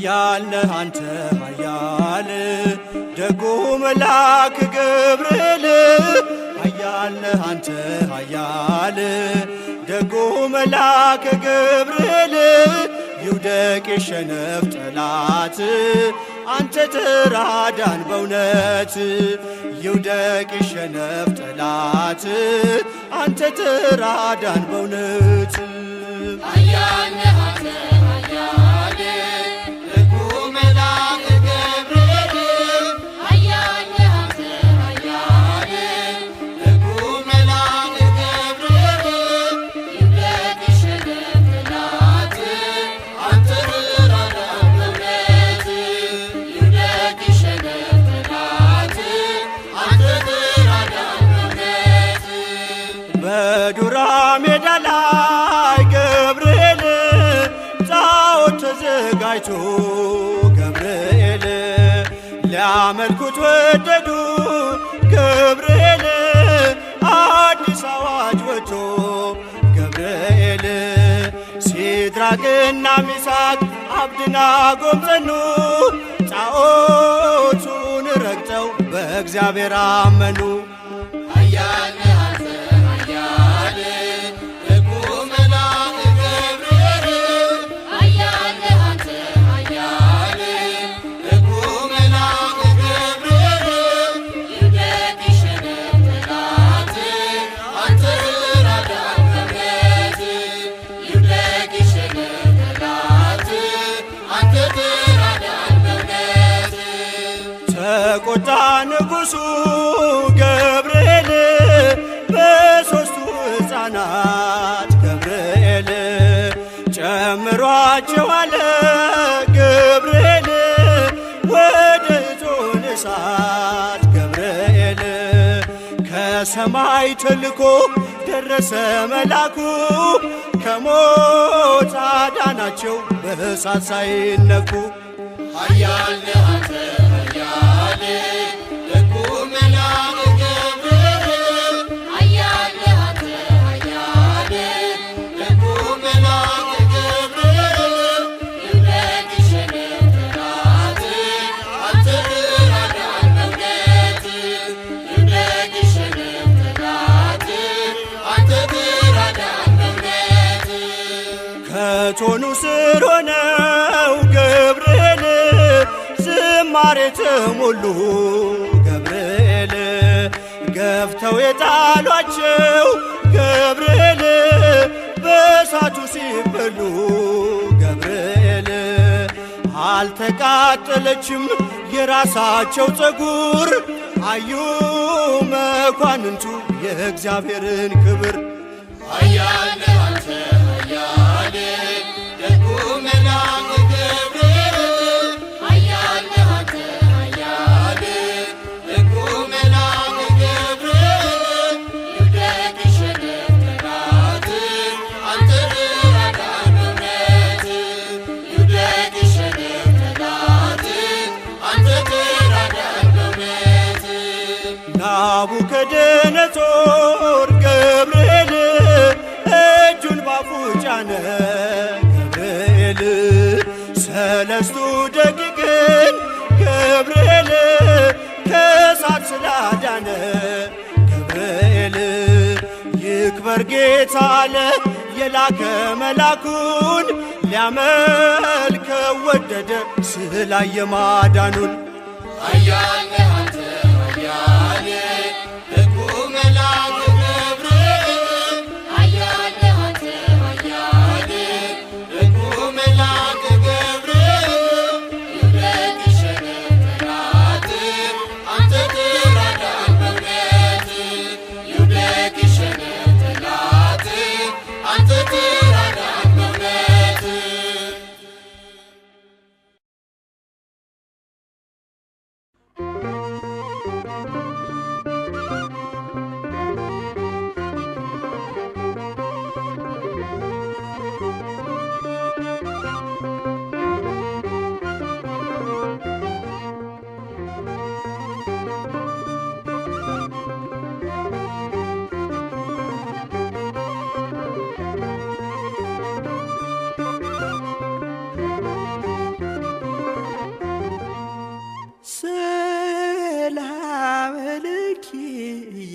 ኃያል ነህ አንተ ኃያል ደጉ መልአክ ገብርኤል ኃያል ነህ አንተ ኃያል ደጉ መልአክ ገብርኤል ይውደቅ ይሸነፍ ጠላት አንተ ተራዳን በእውነት ይውደቅ ይሸነፍ ጠላት አንተ ተራዳን በእውነት። ኃያል ነህ አንተ ኃያል ደጉ መልአክ ገብርኤል ኃያል ነህ አንተ ኃያል ደጉ መልአክ ገብርኤል ይውደቅ ይሸነፍ ጠላት አንተ ተራዳን በእውነት ይውደቅ ይሸነፍ ጠላት አንተ ተራዳን በእውነት። በዱራ ሜዳ ላይ ገብርኤል ጣዖት ተዘጋጅቶ ገብርኤል ሊያመልኩት ወደዱ ገብርኤል አዲስ አዋጅ ወጥቶ ገብርኤል ሲድራቅና ሚሳቅ አብድናጎም ጸኑ ጣዖቱን ረግጠው በእግዚአብሔር አመኑ። ኃያል ነህ አንተ ኃያል ደጉ መልአክ ገብርኤል ኃያል ነህ አንተ ኃያል ደጉ መልአክ ገብርኤል ይውደቅ ይሸነፍ ጠላት አንተ ተራዳን በእውነት ይውደቅ ይሸነፍ ጠላት አንተ ተራዳን በእውነት። ተቆጣ ንጉሡ ገብርኤል በሦስቱ ሕፃናት ገብርኤል ጨምሯቸው አለ ገብርኤል ወደ እቶነ እሳት ገብርኤል ከሰማይ ተልኮ ደረሰ መላኩ ከሞት አዳናቸው በእሳት ሳይነኩ። ኃያል ነህ አንተ ኃያል ደጉ መልአክ ገብርኤል ኃያል ነህ አንተ ኃያል ደጉ መልአክ ገብርኤል ይውደቅ ይሸነፍ ጠላት አንተ ተራዳን በእውነት ይውደቅ ይሸነፍ ጠላት አንተ ተራዳን በእውነት። ከቶኑ ስር ሆነው ገብርኤል ዝማሬ ተሞሉ ገብርኤል ገፍተው የጣሏቸው ገብርኤል በእሳቱ ሲበሉ ገብርኤል አልተቃጠለችም የራሳቸው ፀጉር አዩ መኳንንቱ የእግዚአብሔርን ክብር። ኃያል ነህ አንተ ኃያል ደጉ መልአክ ገብርኤል ኃያል ነህ አንተ ኃያል ደጉ መልአክ ገብርኤል ይውደቅ ይሸነፍ ጠላት አንተ ተራዳን በእውነት ይውደቅ ይሸነፍ ጠላት አንተ ተራዳን በእውነት። ናቡከደነጾር ገብርኤል እጁን ባፉ ጫነ ገብርኤል ሰለስቱ ደቂቅን ገብርኤል ከእሳት ስላዳነ ገብርኤል ይክበር ጌታ አለ የላከ መላኩን ሊያመልከው ወደደ ስላየ ማዳኑን። ኃያል ነህ አንተ ኃያል ደጉ መልአክ ገብርኤል ኃያል ነህ አንተ ኃያል ደጉ መልአክ ገብርኤል ይውደቅ ይሸነፍ ጠላት አንተ ተራዳን በእውነት ይውደቅ ይሸነፍ ጠላት አንተ ተራዳን በእውነት።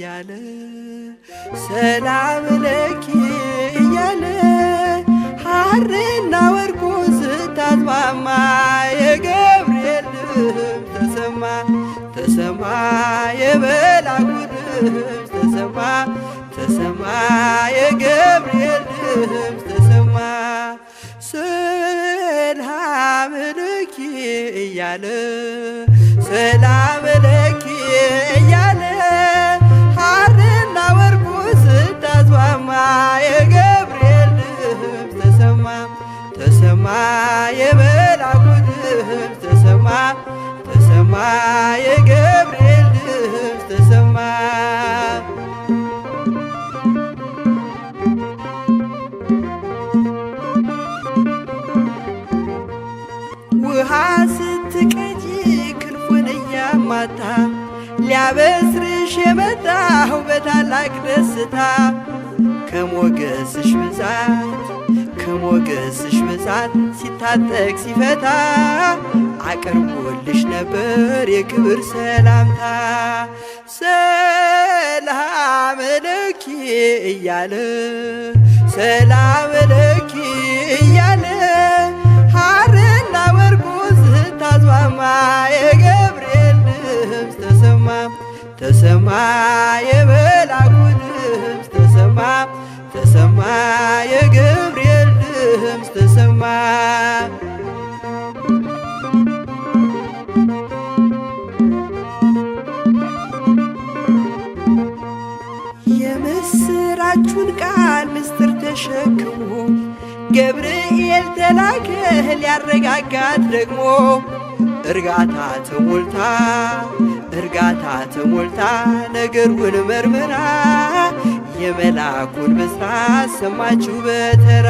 እያለ ሰላም ለኪ እያለ ሐርና ወርቁን ስታስማማ የገብርኤል ድምፅ ተሰማ ተሰማ የመላኩ ድምፅ ተሰማ ተሰማ የገብርኤል ድምፅ ተሰማ ሰላም ለኪ እያለ ሰላም ለኪ እያለ ሐርና ወርቁን ስታስማማ የገብርኤል ድምፅ ተሰማ ተሰማ የመላኩ ድምፅ ተሰማ ተሰማ የገብርኤል ድምፅ ተሰማ። ውሃ ስትቀጂ ክንፉን እያማታ ሊያበስርሽ የመጣው በታላቅ ደስታ ከሞገስሽ ብዛት ከሞገስሽ ብዛት ሲታጠቅ ሲፈታ አቅርቦልሽ ነበር የክብር ሰላምታ። ሰላም ለኪ እያለ ሰላም ለኪ እያለ ሐርና ወርቁን ስታስማማ የገብርኤል ድምፅ ተሰማ ተሰማ የመላኩ ድምፅ ተሰማ ተሰማ የገብርኤል ድምፅ ተሰማ። የምስራቹን ቃል ምስጢር ተሸክሞ ገብርኤል ተላከ ሊያረጋጋት ደግሞ እርጋታ ተሞልታ እርጋታ ተሞልታ ነገሩን መርምራ የመላኩን ብስራት ሰማችሁ በተራ።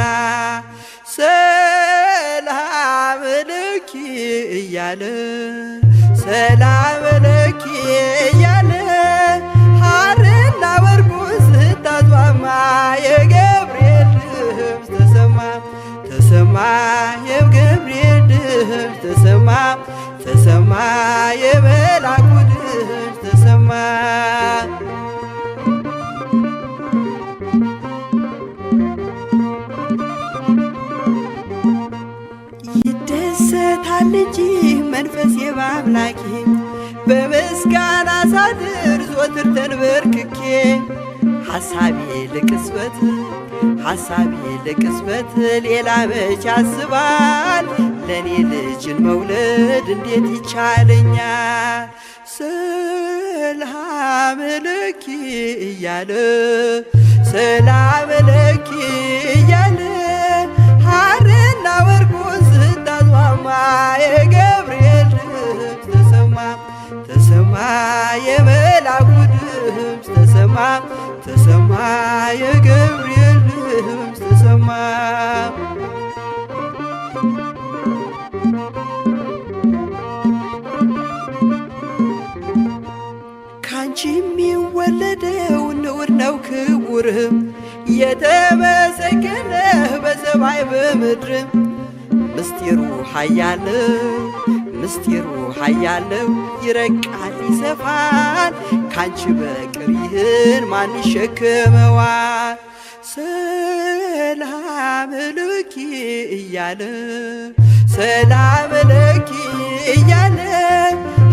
ሰላም ለኪ እያለ ሰላም ለኪ እያለ ሐርና ወርቁን ስታስማማ የገብርኤል ድምፅ ተሰማ ተሰማ የገብርኤል ድምፅ ተሰማ ተሰማ የመላኩ ድምፅ ተሰማ። ይደሰታል እንጂ መንፈሴ በአምላኬ በምስጋና ሳድር ዘወትር ተንበርክኬ ሐሳቤ ለቅጽበት ሐሳቤ ለቅጽበት ሌላ መች ያስባል ለእኔ ልጅን መውለድ እንዴት ይቻለኛል? ሰላም ለኪ እያለ ሰላም ለኪ እያለ ሐርና ወርቁን ስታስማማ የገብርኤል ድምፅ ተሰማ ተሰማ የመላኩ ድምፅ ተሰማ ተሰማ የገብርኤል ድምፅ ተሰማ። ካንቺ የሚወለደው ንዑድ ነው ክቡርም የተመሰገነ በሰማይ በምድርም ምስጢሩ ኃያል ምስጢሩ ኃያል ነው ይረቃል ይሰፋል ካንቺ በቀር ይህን ማን ይሸከመዋል? ሰላም ለኪ እያለ ሰላም ለኪ እያለ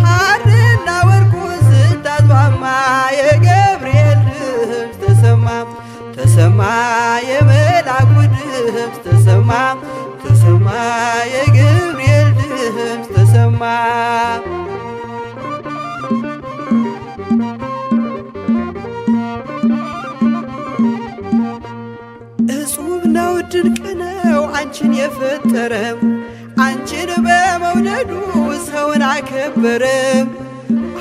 ሐርና ወርቁን ስታስማማ የገብርኤል ድምፅ ተሰማ ተሰማ የመላኩ ድምፅ ተሰማ ተሰማ የገብርኤል ድምፅ ተሰማ። እጹብ ነው ድንቅ ነው አንቺን የፈጠረ አንቺን በመውደዱ ሰውን አከበረ።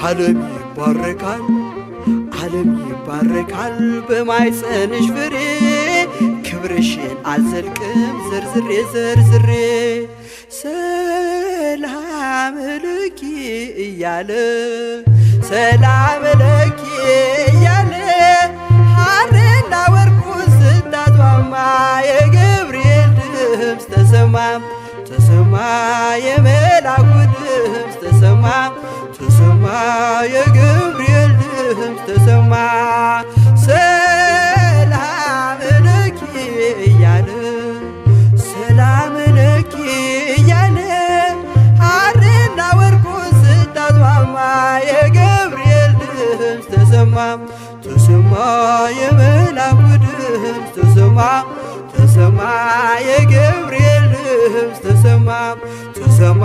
ዓለም ይባረካል ዓለም ይባረካል በማኅፀንሽ ፍሬ ክብርሽን አልዘልቅም ዘርዝሬ ዘርዝሬ። ሰላም ለኪ እያለ ሰላም ለኪ እያለ ሐርና ወርቁን ስታስማማ የገብርኤል ድምፅ ተሰማ ተሰማ የመላኩ ድምፅ ተሰማ ተሰማ የገብርኤል ድምፅ ተሰማ። ሰላም ለኪ እያለ፣ ሰላም ለኪ እያለ፣ ሐርና ወርቁን ስታስማማ የገብርኤል ድምፅ ተሰማ። ተሰማ የመላኩ ድምፅ ተሰማ፣ ተሰማ የገብርኤል ድምፅ ተሰማ፣ ተሰማ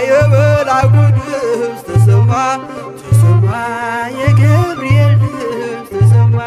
የመላኩ ድምፅ ተሰማ፣ ተሰማ የገብርኤል ድምፅ ተሰማ።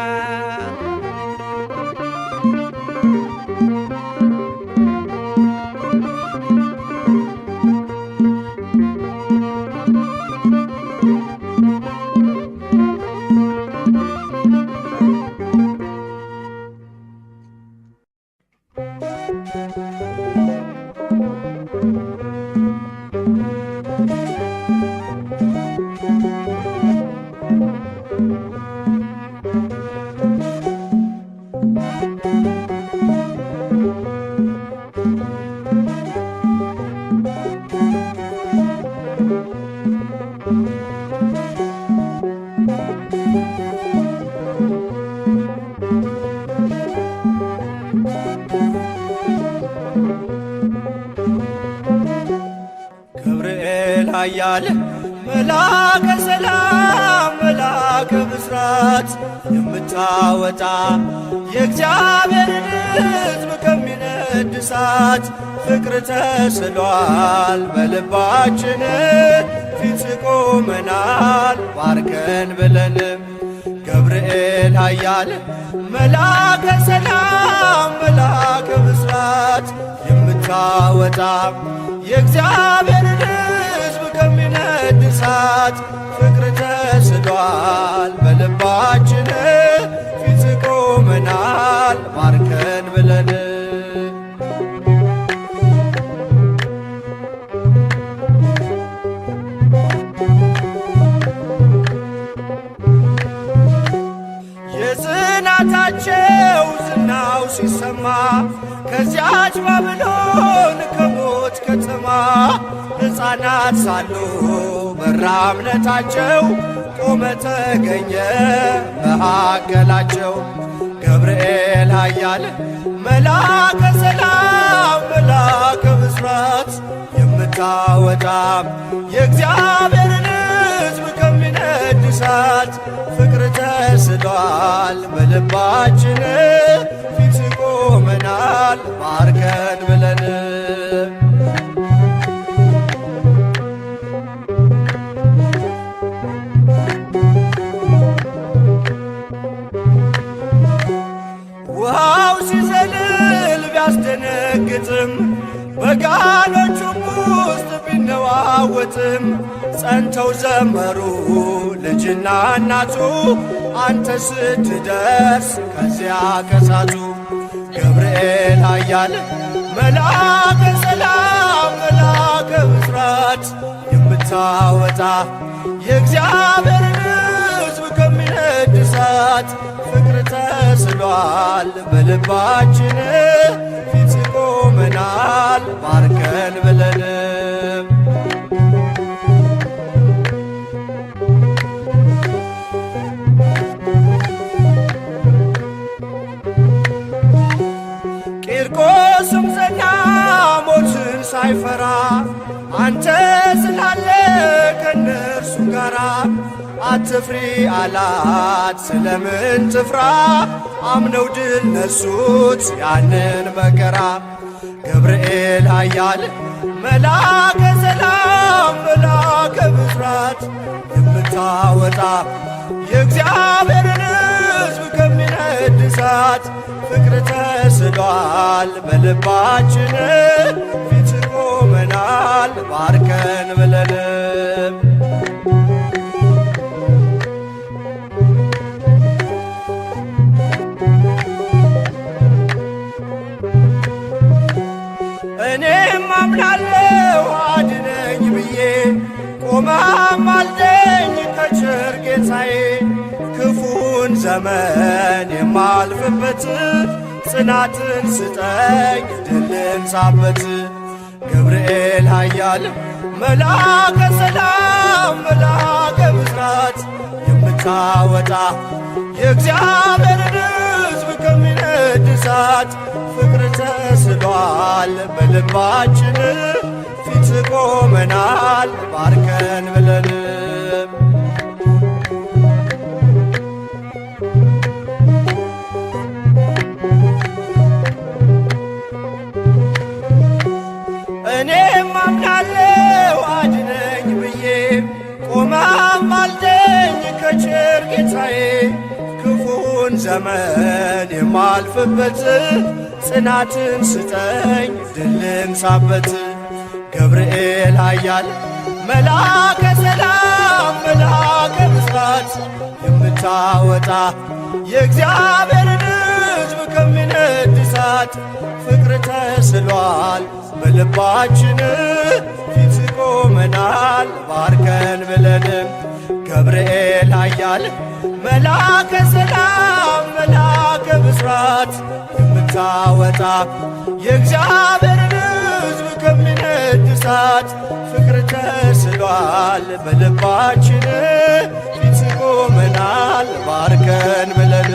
ገብርኤል ኃያል መላከ ሰላም መላከ ብስራት የምታወጣ የእግዚአብሔርን ሕዝብ ከሚነድ እሳት፣ ፍቅር ተስሏል በልባችን፣ ፊት ቆመናል ባርከን ብለንም። ገብርኤል ኃያል መላከ ሰላም መላከ ብስራት የምታወጣ የእግዚአብሔርን ሕዝብ ከሚነድ እሳት፣ ፍቅር ተስሏል በልባችን፣ ፊት ቆመናል ባርከን ብለን። የጽናታቸው ዝናው ሲሰማ ከዚያች ባብሎን ከሞት ከተማ፣ ሕፃናት ሳሉ በራ እምነታቸው፣ ቆመ ተገኘ መካከላቸው። ገብርኤል ኃያል መላከ ሰላም መላከ ብስራት የምታወጣ የእግዚአብሔርን ሕዝብ ከሚነድ እሳት፣ ፍቅር ተስሏል በልባችን፣ ፊት ቆመናል ባርከን ብለን። ውሃው ሲዘልል ቢያስደነግጥም፣ በጋኖቹም ውስጥ ቢነዋወጥም፣ ጸንተው ዘመሩ ልጅና እናቱ አንተ ስትደርስ ከዚያ ከሳቱ። ገብርኤል ኃያል መላከ ሰላም መላከ ብስራት የምታወጣ የእግዚአብሔርን ሕዝብ ከሚነድ እሳት፣ ፍቅር ተስሏል በልባችን፣ ፊት ቆመናል ባርከን ብለን። ቂርቆስም ጸና ሞትን ሳይፈራ፣ አንተ ስላለ ከእነርሱ ጋራ፣ አትፍሪ አላት ስለምን ትፍራ? አምነው ድል ነሱት ያንን መከራ። ገብርኤል ኃያል መላከ ሰላም መላከ ብስራት የምታወጣ የእግዚአብሔርን ሕዝብ ከሚነድ እሳት፣ ፍቅር ተስሏል በልባችን፣ ፊት ቆመናል ባርከን ብለን። እኔም አምናለሁ አድነኝ ብዬ፣ ቆመም አልደኝ ከቸር ጌታዬ፣ ክፉን ዘመን የማልፍበት ጽናትን ስጠኝ ድል ልንሳበት። ገብርኤል ኃያል መልአከ ሰላም መልአከ ብስራት የምታወጣ የእግዚአብሔርን ሕዝብ ከሚነድ እሳት ፍቅር ተስሏል በልባችን ፊት ቆመናል ባርከን ብለን። እኔም አምናለሁ አድነኝ ብዬ ቆመህ አማልደኝ ከቸር ጌታዬ ክፉን ዘመን የማልፍበት ጽናትን ስጠኝ ድል ልንሳበት። ገብርኤል ኃያል መልአከ ሰላም መልአከ ብስራት የምታወጣ የእግዚአብሔርን ሕዝብ ከሚነድ እሳት ፍቅር ተስሏል በልባችን ፊት ቆመናል ባርከን ብለን። ገብርኤል ኃያል መልአከ ሰላም መልአከ ብስራት የምታወጣ የእግዚአብሔርን ሕዝብ ከሚነድ እሳት ፍቅር ተስሏል በልባችን ፊት ቆመናል ባርከን ብለን።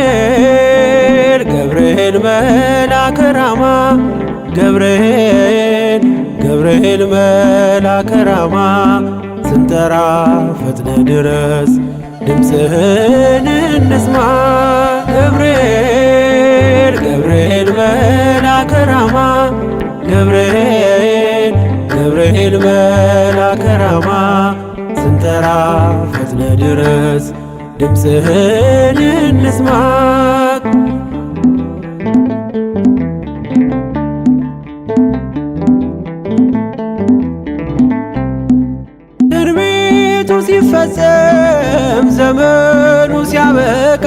ገብርኤል ገብርኤል መልአከ ራማ ገብርኤል ገብርኤል መልአከ ራማ ስንጠራ ፈጥነ ድረስ ድምፅህን እንስማ። ገብርኤል ገብርኤል መልአከ ራማ ገብርኤል ገብርኤል መልአከ ራማ ስንጠራ ፈጥነ ድረስ ድምፅህን እንስማ። ትንቢቱ ሲፈጸም ዘመኑ ሲያበቃ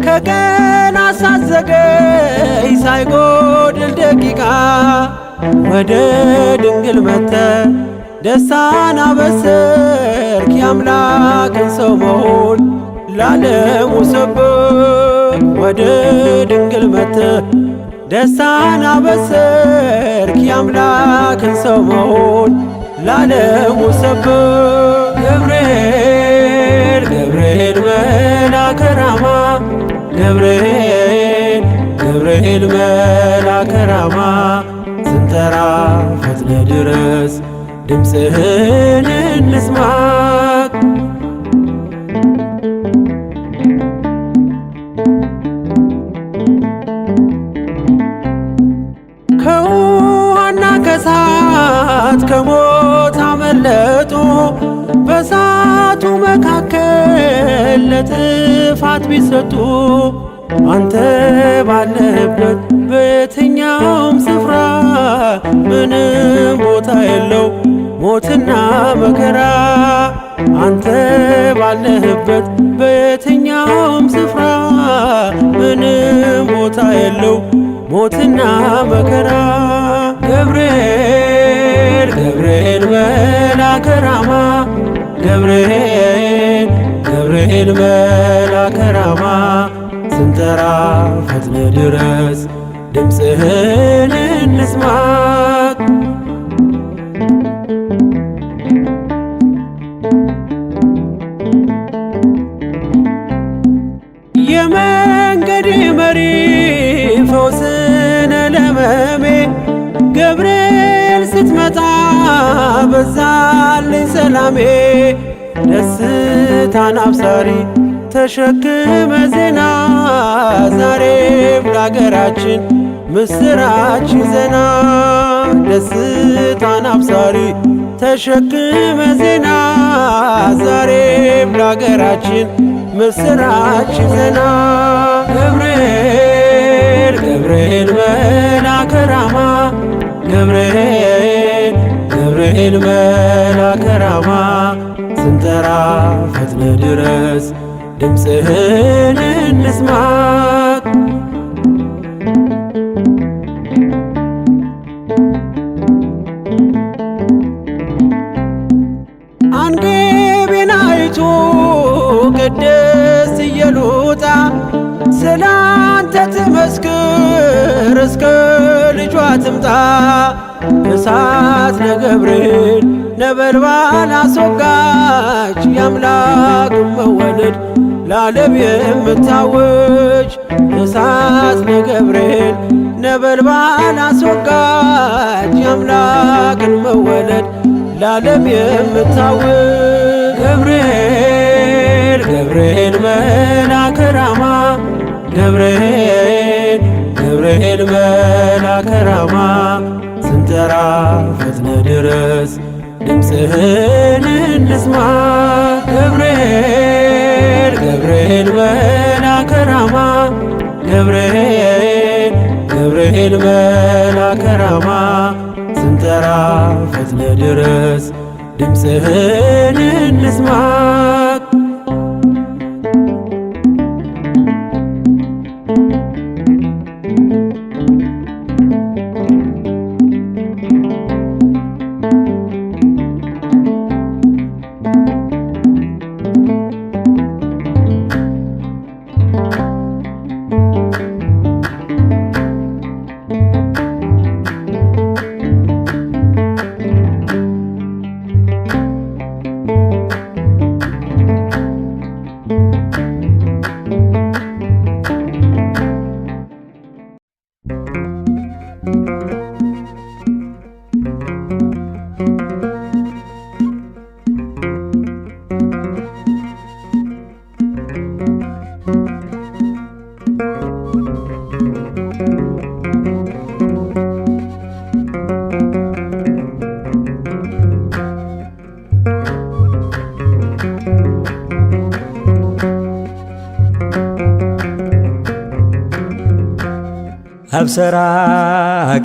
ከቀን ሳትዘገይ ሳይጎድል ደቂቃ ወደ ድንግል መተ ደስታን አበሰርክ የአምላክን ሰው መሆን ላለሙ ሰብክ። ወደ ድንግል መተ ደስታን አበሰርክ የአምላክን ሰው መሆን ላለሙ ሰብክ። ገብርኤል ገብርኤል መልአከ ራማ ገብርኤል ገብርኤል መልአከ ራማ ስንጠራ ፈጥነ ድረስ ድምፅህን እንስማ። ከውሃና ከሳት ከሞት አመለጡ በሳቱ መካከል ለጥፋት ቢሰጡ አንተ ባለህበት በየትኛውም ስፍራ ምንም ቦታ የለው ሞትና መከራ። አንተ ባለህበት በየትኛውም ስፍራ ምንም ቦታ የለው ሞትና መከራ። ገብርኤል ገብርኤል መልአከ ራማ ገብርኤል ገብርኤል መልአከ ራማ ስንጠራ ፈጥነ ድረስ ድምፅህን እንስማ። የመንገድ መሪ ፈውስነ ለመሜ ገብርኤል ስትመጣ በዛልኝ ሰላሜ ደስታን አብሳሪ ተሸክመ ዜና ዛሬም ለአገራችን ምስራች ዜና ደስታን አብሳሪ ተሸክመ ዜና ዛሬም ለአገራችን ምስራች ዜና ገብርኤል ገብርኤል መልአከ ራማ ገብርኤል ገብርኤል መልአከ ራማ ስንጠራ ፈጥነ ድረስ ድምፅህን እንስማ። አንጌቢናይቱ ቅድስት ኢየሉጣ ስላንተ ትመስክር እስከ ልጇ ትምጣ። እሳት ለገብርኤል ነበልባል አስወጋች የአምላክ መወለድ ለዓለም የምታውጅ እሳት ለገብርኤል ነበልባል አስወጋች የአምላክን መወለድ ለዓለም የምታውጅ ገብርኤል ገብርኤል መልአከ ራማ ገብርኤል ገብርኤል መልአከ ራማ ስንጠራ ፈጥነ ድረስ ድምፅህን እንስማ። ገብርኤል ገብርኤል መልአከ ራማ ገብርኤል ገብርኤል መልአከ ራማ ስንጠራ ፈጥነ ድረስ ድምፅህን እንስማ። አብሰራ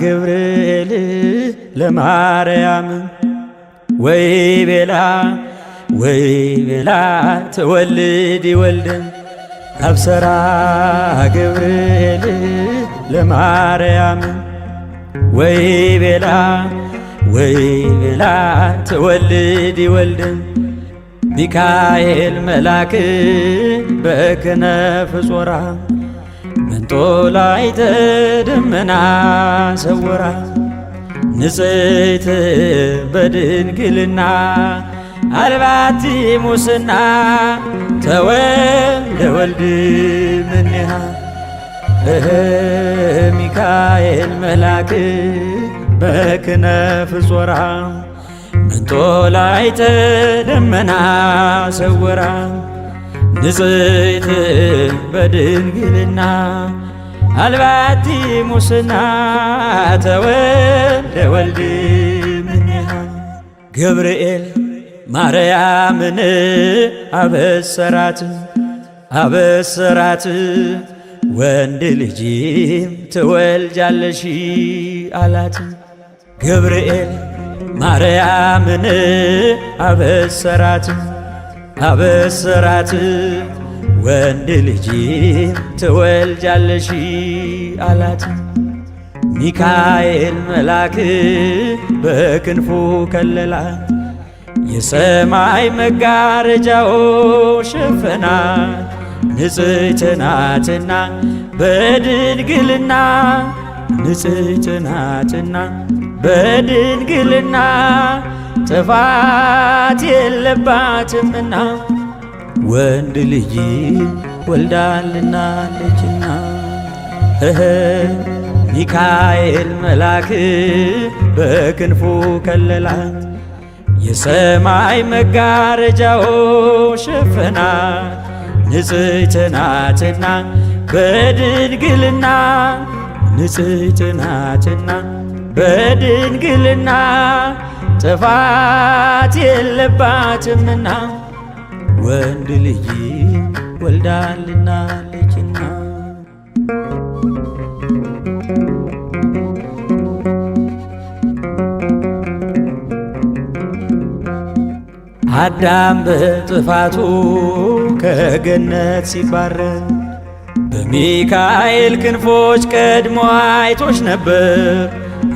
ገብርኤል ለማርያም ወይ ቤላ ወይ ቤላ ትወልድ ይወልድ አብሰራ ገብርኤል ለማርያም ወይ ቤላ ወይ ቤላ ትወልድ ይወልድ ሚካኤል መልአክ በክነፍ ጾራ መንጦላዕተ ደመና ሰውራ ንጽሕት በድንግልና አልባቲ ሙስና ተወልደ ወልድ እምኔሃ ሚካኤል መልአክ በክነፍ ጾራ መንጦላዕተ ደመና ሰውራ ንጽሕት በድንግልና አልባቲ ሙስና ተወልደ ወልድ እምኔሃ ገብርኤል ማርያምን አበሰራት አበሰራት ወንድ ልጅም ትወልጃለሽ አላት። ገብርኤል ማርያምን አበሰራት አበሰራት ወንድ ልጅም ትወልጃለሽ አላት። ሚካኤል መልአክ በክንፉ ከለላት የሰማይ መጋረጃው ሸፈናት። ንጽሕት ናትና በድንግልና ንጽሕት ናትና በድንግልና ጥፋት የለባትምና ወንድ ልጅ ወልዳልናለችና። ሚካኤል መልአክ በክንፉ ከለላት፣ የሰማይ መጋረጃው ሸፈናት። ንጽሕት ናትና በድንግልና፣ ንጽሕት ናትና በድንግልና፣ ጥፋት የለባትምና ወንድ ልጅ ወልዳልናለችና። አዳም በጥፋቱ ከገነት ሲባረር በሚካኤል ክንፎች ቀድሞ አይቶሽ ነበር።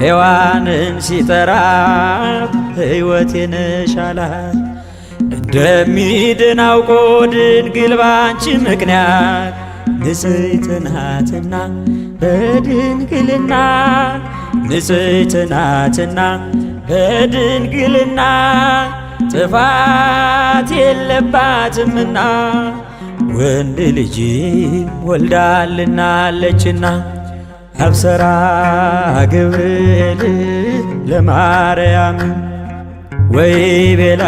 ሔዋንን ሲጠራት ሕይወቴ ነሽ አላት። እንደሚድን አውቆ ድንግል ባንቺ ምክንያት፣ ንጽሕት ናትና በድንግልና፣ ንጽሕት ናትና በድንግልና፣ ጥፋት የለባትምና ወንድ ልጅ ወልዳልናለችና። አብሰራ ገብርኤል ለማርያም ወይ ቤላ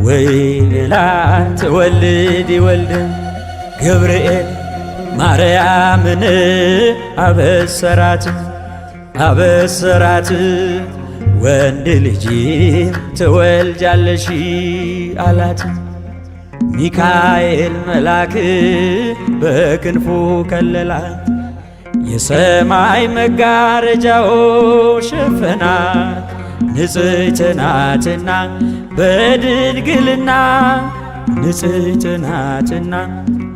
ወይ ቤላ ትወልድ ይወልድ፣ ገብርኤል ማርያምን አበሰራት አበሰራት፣ ወንድ ልጅ ትወልጃለሽ አላት። ሚካኤል መልአክ በክንፉ ከለላት፣ የሰማይ መጋረጃው ሸፈናት። ንጽሕት ናትና በድንግልና፣ ንጽሕት ናትና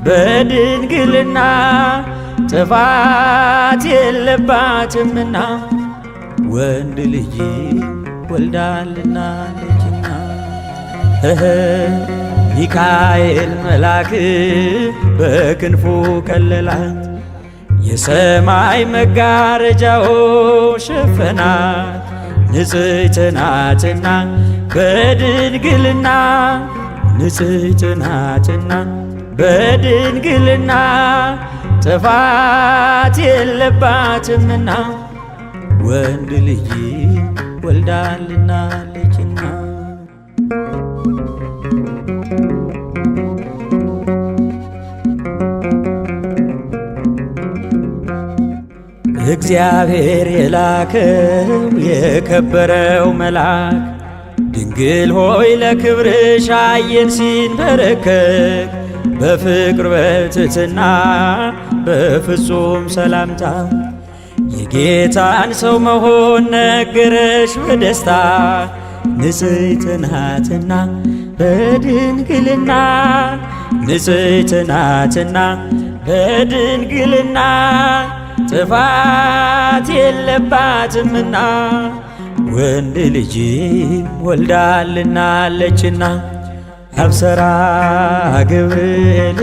በድንግልና፣ ጥፋት የለባትምና ወንድ ልጅ ወልዳልናለችና። ሚካኤል መልአክ በክንፉ ከለላት፣ የሰማይ መጋረጃው ሸፈናት። ንጽሕት ናትና በድንግልና፣ ንጽሕት ናትና በድንግልና፣ ጥፋት የለባትምና ወንድ ልጅ ወልዳልናለችና። እግዚአብሔር የላከው የከበረው መልአክ፣ ድንግል ሆይ ለክብርሽ አየን ሲንበረከክ፣ በፍቅር በትሕትና በፍጹም ሰላምታ የጌታን ሰው መሆን ነገረሽ በደስታ። ንጽሕት ናትና በድንግልና፣ ንጽሕት ናትና በድንግልና፣ ጥፋት የለባትምና ወንድ ልጅ ወልዳልናለችና። አብሰራ ገብርኤል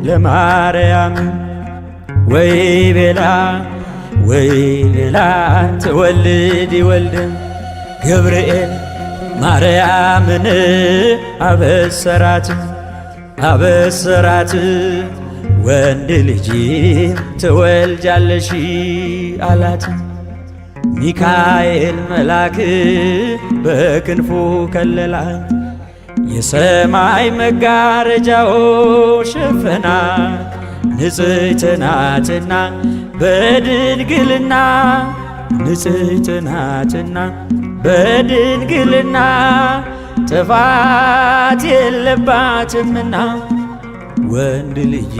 ለማርያም ወይ ቤላ ወይ ቤላ ትወልድ ይወልድ፣ ገብርኤል ማርያምን አበሰራት አበሰራት፣ ወንድ ልጅ ትወልጃለሽ አላት። ሚካኤል መልአክ በክንፉ ከለላት፣ የሰማይ መጋረጃው ሸፈናት። ንጽሕት ናትና በድንግልና፣ ንጽሕት ናትና በድንግልና፣ ጥፋት የለባትምና ወንድ ልጅ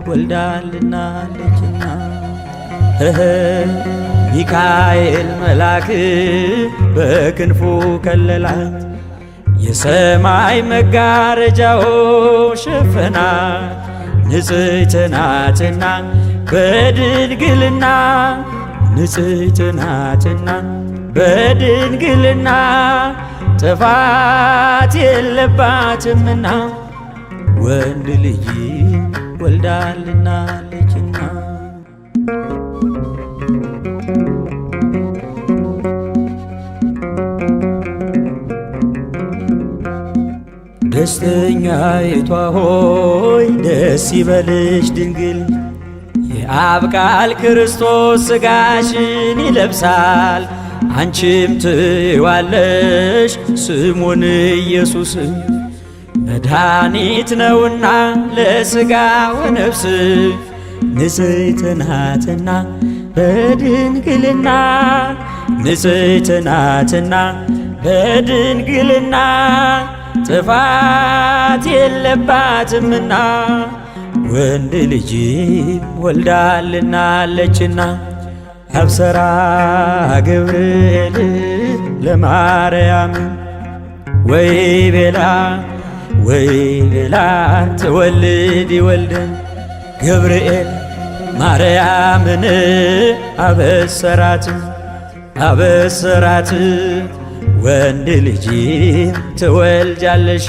ወልዳልናለችና። ሚካኤል መልአክ በክንፉ ከለላት፣ የሰማይ መጋረጃው ሸፈናት። ንጽሕት ናትና በድንግልና፣ ንጽሕት ናትና በድንግልና፣ ጥፋት የለባትምና ወንድ ልጅ ወልዳልናለችና። ደስተኛይቷ ሆይ ደስ ይበልሽ ድንግል፣ የአብ ቃል ክርስቶስ ሥጋሽን ይለብሳል፣ አንቺም ትይዋለሽ ስሙን ኢየሱስ። መድኃኒት ነውና ለሥጋ ወነፍስ ንጽሕት ናትና በድንግልና ንጽሕት ናትና በድንግልና ጥፋት የለባትምና ወንድ ልጅ ወልዳልናለችና። አብሰራ ገብርኤል ለማርያም ወይ ቤላ ወይ ቤላ ትወልድ ይወልድ ገብርኤል ማርያምን አበሰራት አበሰራት ወንድ ልጅ ትወልጃለሽ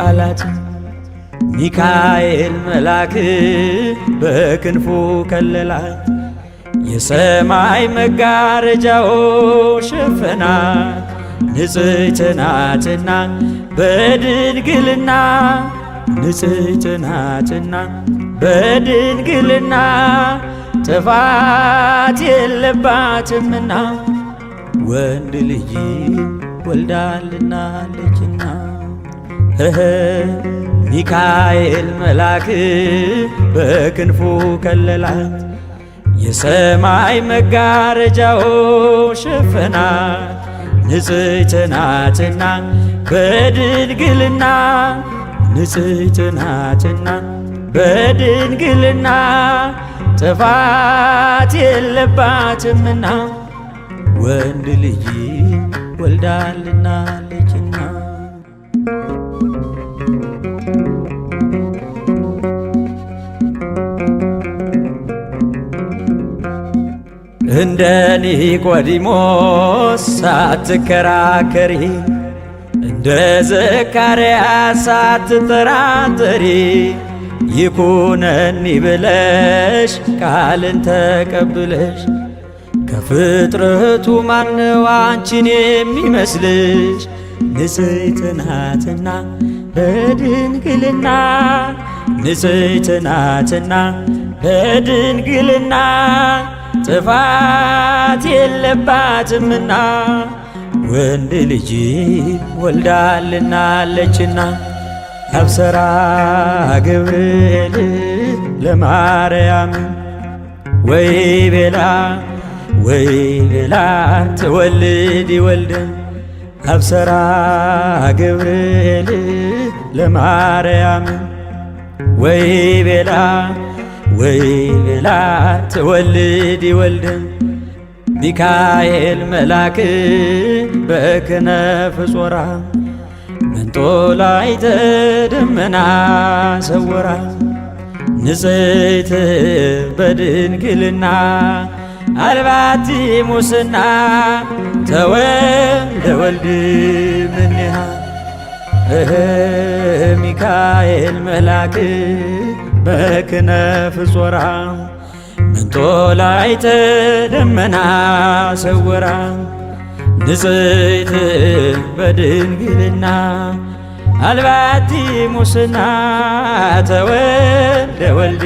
አላት። ሚካኤል መልአክ በክንፉ ከለላት፣ የሰማይ መጋረጃው ሸፈናት። ንጽሕት ናትና በድንግልና ንጽሕት ናትና በድንግልና ጥፋት የለባትምና ወንድ ልጅ ወልዳልናለችና። ሚካኤል መልአክ በክንፉ ከለላት፣ የሰማይ መጋረጃው ሸፈናት። ንጽሕት ናትና በድንግልና ንጽሕት ናትና በድንግልና ጥፋት የለባትምና ወንድ ልጅ ወልዳልናለችና። እንደ ኒቆዲሞስ ሳትከራከሪ እንደ ዘካርያስ ሳትጠራጠሪ ይኩነኒ ብለሽ ቃልን ተቀብለሽ ከፍጥረቱ ማነው አንቺን የሚመስልሽ? ንጽሕት ናትና በድንግልና ንጽሕት ናትና በድንግልና ጥፋት የለባትምና ወንድ ልጅ ወልዳልናለችና። አብሰራ ገብርኤል ለማርያም ወይ ቤላ ወይ ቤላ ትወልድ ይወልድ አብሰራ ገብርኤል ለማርያም ወይ ቤላ ወይ ቤላ ትወልድ ይወልድ ሚካኤል መልአክ በክነፍ ጾራ መንጦላዕተ ደመና ሰወራ ንጽሕት በድንግልና አልባቲ ሙስና ተወልደ ወልድ እምኔሃ ሚካኤል መልአክ በክነፍ ጾራ መንጦላዕተ ደመና ሰወራ ንጽሕት በድንግልና አልባቲ ሙስና ተወልደ ወልድ።